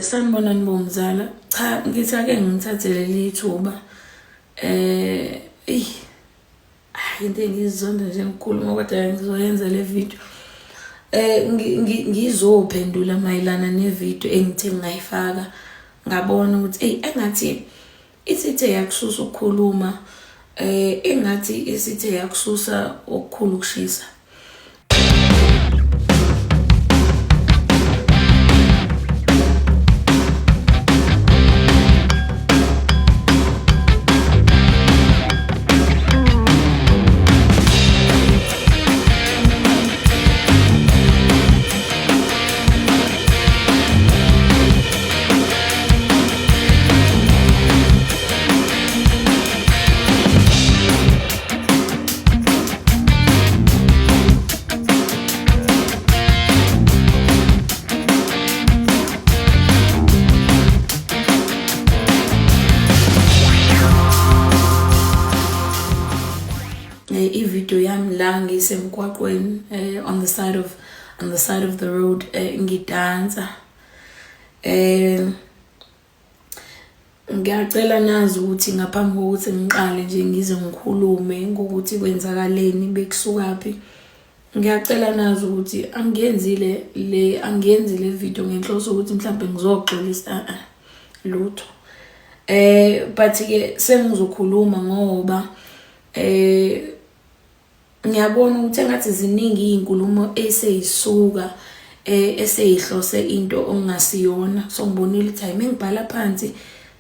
Sanibonani bomzala. Cha, ngithi ake ngithathe leli thuba. Eyi, into engizonda nje ngikhuluma kodwa ngizoyenza le video. Ngizophendula mayelana ne-video engithe ngayifaka, ngabona ukuthi eyi engathi isithe yakususa ukukhuluma, engathi isithe yakususa okukhulu ukushisa. I-video yami la ngisemgwaqweni, on the side of the road, ngidansa. Ngiyacela nazi ukuthi ngaphambi kokuthi ngiqale nje ngize ngikhulume ngokuthi kwenzakaleni, bekusukaphi, ngiyacela nazi ukuthi angiyenzi le video ngenhloso ukuthi mhlambe ngizoxolisa, lutho. But ke sengizokhuluma ngoba ngiyabona ukuthi engathi ziningi izinkulumo eseyisuka, eseyihlose into okungasiyona. So ngibonile ukuthi hayi, mengibhala phansi,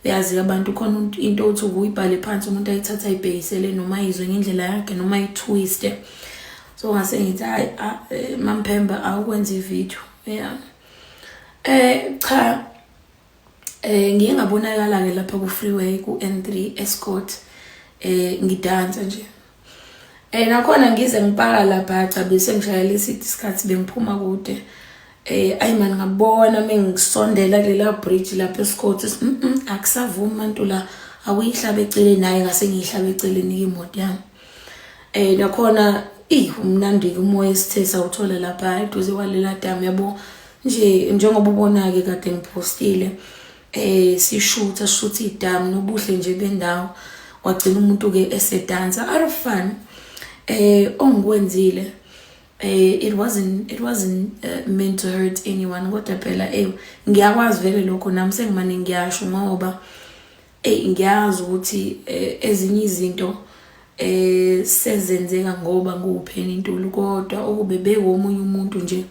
uyazi abantu khona into othi ukuyibhale phansi umuntu ayithatha ayibhekisele noma ayizwe ngendlela yakhe noma ayitwiste. So ngase ngithi hayi, Mamphemba awukwenza i-video. Yeah. Cha, ngiye ngabonakala ke lapha ku freeway ku N3 Escort, ngidansa nje. Nakhona ngize ngipaka lapha, cha bese ngishayela isithi isikhathi bengiphuma kude. Ayi man, ngabona mengisondela kulela bridge lapha eScott, akusavumi abantu la, akuyihlaba eceleni. Naye ngase ngiyihlaba eceleni imoto yami. Nakhona umnandi ke umoya esithe sawuthola lapha eduze kwalela dam, yabo nje njengoba ubona ke kade ngipostile, sishutha shutha idamu nobuhle nje bendawo, wagcina umuntu ke esedansa out of fun. Ongikwenzile, it wasn't meant to hurt anyone, kodwa phela ngiyakwazi vele lokho nami sengimane ngiyasho ngoba ngiyazi ukuthi ezinye izinto sezenzeka ngoba nguPenny Ntuli, kodwa ukube bekomunye umuntu nje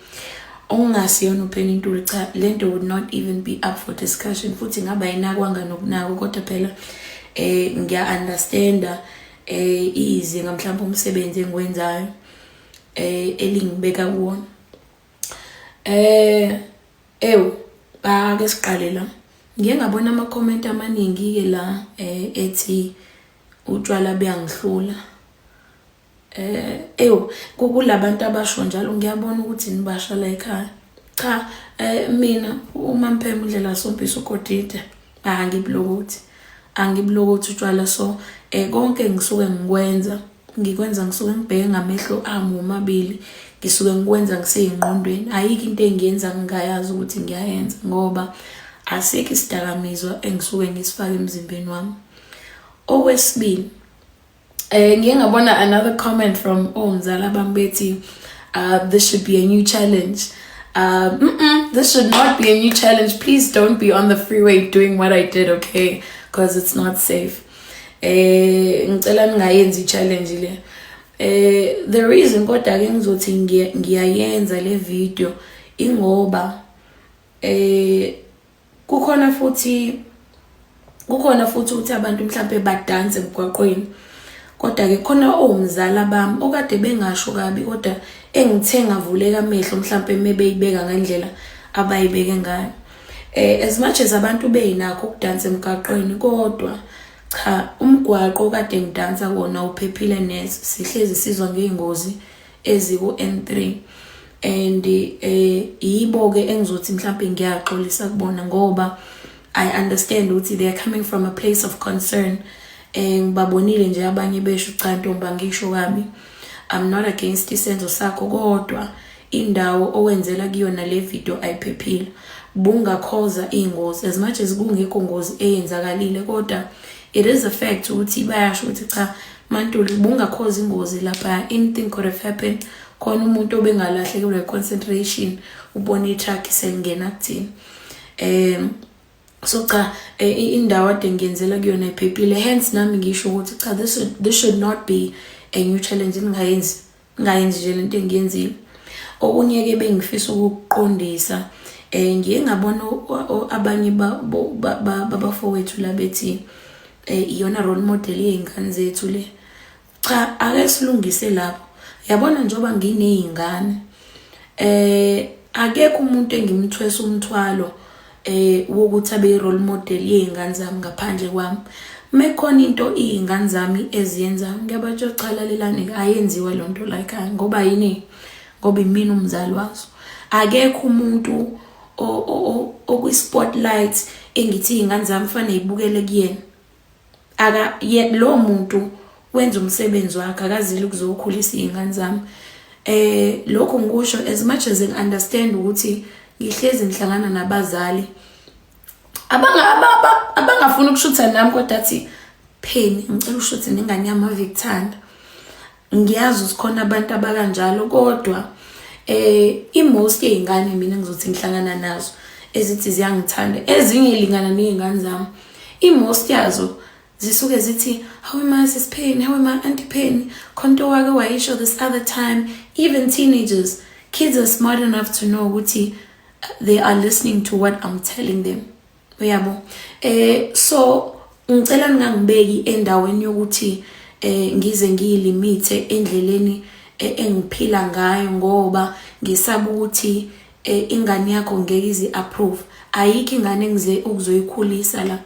ongasiyona uPenny Ntuli, cha, lento would not even be up for discussion, futhi ngaba ayinakwanga nokunako. Kodwa phela ngiya understanda izinga mhlawumbe umsebenzi engiwenzayo elingibeka kuwona. Ewu, ake siqale la. Ngiye ngabona ama comment amaningi ke la, ethi utshwala buyangihlula. Ewu, kulabantu abasho njalo ngiyabona ukuthi nibasha la ekhaya. Cha, mina uMamphemba indlela sompisa ugodide, angibulokothi. Angibulokothi utshwala, so konke ngisuke ngikwenza, ngikwenza ngisuke ngibheke ngamehlo ami womabili, ngisuke ngikwenza ngiseyingqondweni. Ayikho into engiyenza ngingayazi ukuthi ngiyayenza, ngoba asikho isidakamizwa engisuke ngisifake emzimbeni wami. Okwesibili, ngiye ngabona another comment from omzala bami bethi, this should be a new challenge. This should not be a new challenge. Please don't be on the freeway doing what I did, okay? Because it's not safe. Ngicela ningayenzi i-challenge le. The reason kodwa ke ngizothi ngiyayenza le video ingoba kukhona futhi ukuthi abantu mhlambe badanse emgwaqweni, kodwa ke khona omzala bami okade bengasho kabi, kodwa engithe ngavuleka amehlo mhlambe mebeyibeka ngendlela abayibeke ngayo. As much as abantu beyinakho ukudansa emgwaqweni, kodwa cha, umgwaqo okade ngidansa wona uphephile neze. Sihlezi sizwa ngey'ngozi eziku-N3 and yibo ke engizothi mhlawumbe ngiyaxolisa kubona, ngoba I understand ukuthi they are coming from a place of concern. Ngibabonile nje abanye besho, cha ntombi, angisho kabi, I'm not against isenzo sakho, kodwa indawo owenzela kuyona le video ayiphephile. Bungakhoza iy'ngozi, as much as kungekho ngozi eyenzakalile, kodwa it is a fact ukuthi bayasho ukuthi cha, MaNtuli, bungakhoza ingozi lapha, anything could have happened. Khona umuntu obengalahlekelwa i-concentration, ubone i-truck selingena kuthina. So cha, indawo ade ngiyenzela kuyona iphephile, hence nami ngisho ukuthi cha, this should not be a new challenge. Ningayenzi, ningayenzi nje lento engiyenzile. Okunye-ke bengifisa ukukuqondisa, ngiye ngabona abanye babafowethu la bethi iyona role model yey'ngane zethu le. Cha, ake silungise lapho. Yabona, njengoba nginey'ngane, akekho umuntu engimthwesa umthwalo wokuthi abe i-role model yey'ngane zami ngaphandle kwami. Mekhona into iy'ngane zami eziyenzayo, ngiyabatshela, "Cha, lalelani, ayenziwa loo nto la ekhaya." Ngoba yini? Ngoba imina umzali wazo. Akekho umuntu okwi-spotlight engithi iy'ngane zami fanele y'bukele kuyena. Aka lowo muntu wenza umsebenzi wakhe, akazile ukuzokhulisa iy'ngane zami. Lokho ngikusho as much as ngi-understand ukuthi ngihlezi ngihlangana nabazali abangafuni ukushutha nami, kodwa athi, "Pheni, ngicela ushuthe nengane yami, ave ikuthanda." Ngiyazi ukuthi khona abantu abakanjalo, kodwa i-most yey'ngane mina ngizothi ngihlangana nazo ezithi ziyangithanda, ezinye lingana ney'ngane zami, i-most yazo zisuke zithi, "Hawe ma, Sis Penny, hawe ma, Auntie Penny, khonto wake wayisho this other time." Even teenagers, kids are smart enough to know ukuthi they are listening to what I'm telling them, uyabo. So ngicela ningangibeki endaweni yokuthi ngize ngiyilimithe endleleni engiphila ngayo ngoba ngisaba ukuthi ingane yakho ngeke ize approve. Ayikho ingane engize ukuzoyikhulisa la.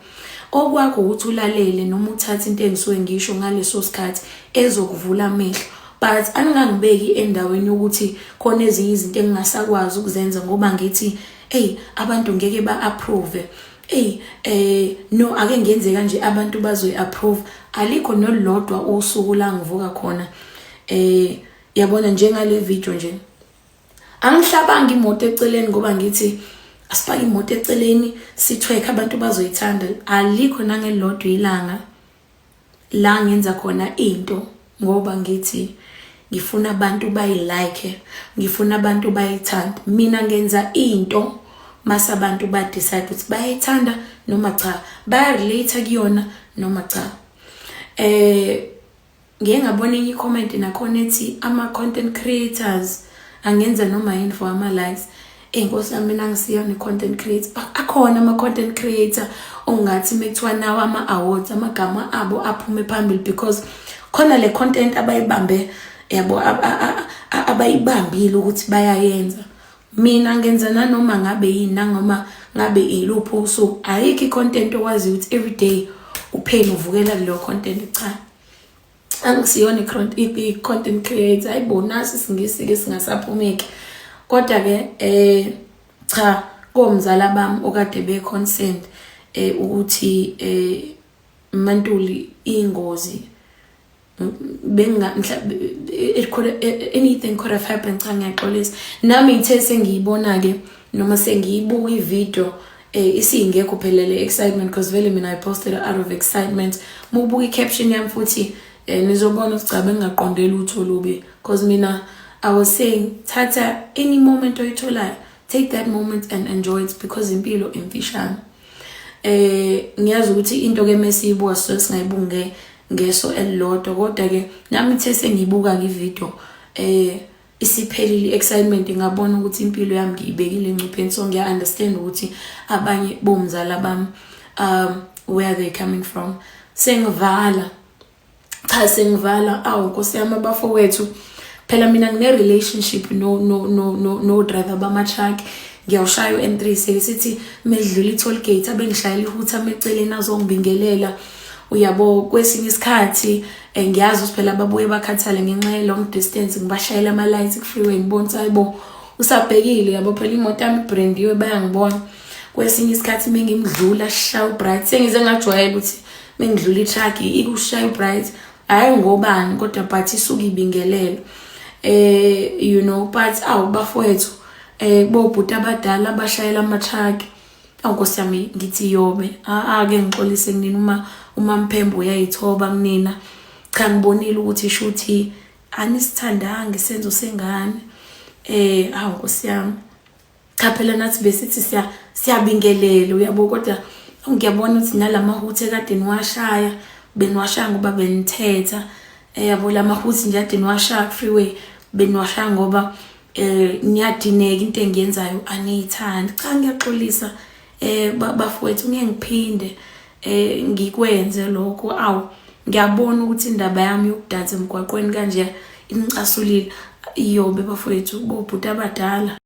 Okwakho ukuthi ulalele noma uthathe into engisuke ngisho ngaleso sikhathi ezokuvula amehlo, but aningangibeki endaweni yokuthi khona ezinye izinto engingasakwazi ukuzenza ngoba ngithi, "Hey, abantu ngeke ba-approve. Hey, no, ake ngenze kanje, abantu bazoyi-approve." Alikho nolulodwa usuku la ngivuka khona, yabona, njengale video nje, angihlabanga imoto eceleni ngoba ngithi asipake imoto eceleni sithwekhe, abantu bazoyithanda. Alikho nangelilodwa ilanga la ngenza khona into ngoba ngithi ngifuna abantu bayilike, ngifuna abantu bayithande. Mina ngenza into mase abantu ba-decide ukuthi bayayithanda noma cha, baya-relate kuyona noma cha. Ngiye ngabona enye i-comment nakhona ethi ama-content creators angenza noma yini for ama-likes. Eyi nkosi yami, mina angisiyona i-content creator. Akhona ama-content creator ongathi mekuthiwa nawo ama-awards, amagama abo aphume phambili because khona le content abayibambe, yabo, abayibambile ukuthi bayayenza. Mina ngenza nanoma ngabe yini, nangoma ngabe iluphi usuku. Ayikho i-content okwaziyo ukuthi everyday uphele uvukela kuleyo content. Cha, angisiyona i-content creator. Hayibo, nasi isingisi-ke singasaphumeki. Kodwa-ke cha, komzala bami okade be-concerned ukuthi MaNtuli, ingozi benga it could anything could have happened. Cha, ngiyaxolisa. Nami ngithe sengiyibona-ke noma sengiyibuka ividiyo, isingekho phela le excitement, because vele mina I posted out of excitement. Mubuka i-caption yami futhi, nizobona ukuthi cha, bengingaqonde lutho lubi, because mina I was saying thatha any moment oyitholayo, take that moment and enjoy it, because impilo imfishane. Ngiyazi ukuthi into ke mesiyibuka so singayibuki ngeso elilodwa, kodwa ke nami ithe sengiyibuka ke ivideo isiphelile excitement, ngabona ukuthi impilo yami ngiyibekile engcupheni. So ngiya understand ukuthi abanye bomzala bami, where they coming from. Sengivala, cha, sengivala. Awu nkosi yami, abafowethu, phela mina ngine relationship no driver bama truck. Ngiyawushaya u-N3, seke sithi medlula i-toll gate abengishayela ihutha eceleni azongibingelela, uyabo. Kwesinye isikhathi, ngiyazi ukuthi phela babuye bakhathale ngenxa ye-long distance, ngibashayela ama-lights ku-freeway, ngibona ukuthi hayibo, usabhekile, yabo. Phela imoto yami ibrandiwe, bayangibona. Kwesinye isikhathi mengimdlula shaya ubright, sengize ngajwayela ukuthi mengidlula i-truck ikushaya ubright, hhayi ngobani kodwa, but isuke ibingelele, but awu bafowethu, Bobhuti abadala abashayela ama-truck. Awu Nkosi yami ngithi yobe. Ake ngixolise kunina uma uMamphembe uyayithoba kunina. Cha ngibonile ukuthi shuthi anisithandanga isenzo sengane. Awu Nkosi yami. Cha phela nathi besithi siya siyabingelela uyabo kodwa ngiyabona ukuthi nalamahuthi ekade niwashaya beniwashaya ngoba benithetha yabo lamahuthi nje ade niwashaya freeway beniwashaya ngoba niyadineka into engiyenzayo aniyithandi. Cha ngiyaxolisa bafowethu ngeke ngiphinde ngikwenze lokho. Awu ngiyabona ukuthi indaba yami yokudansa emgwaqweni kanje inicasulile. Iyobe bafowethu bobhuti abadala.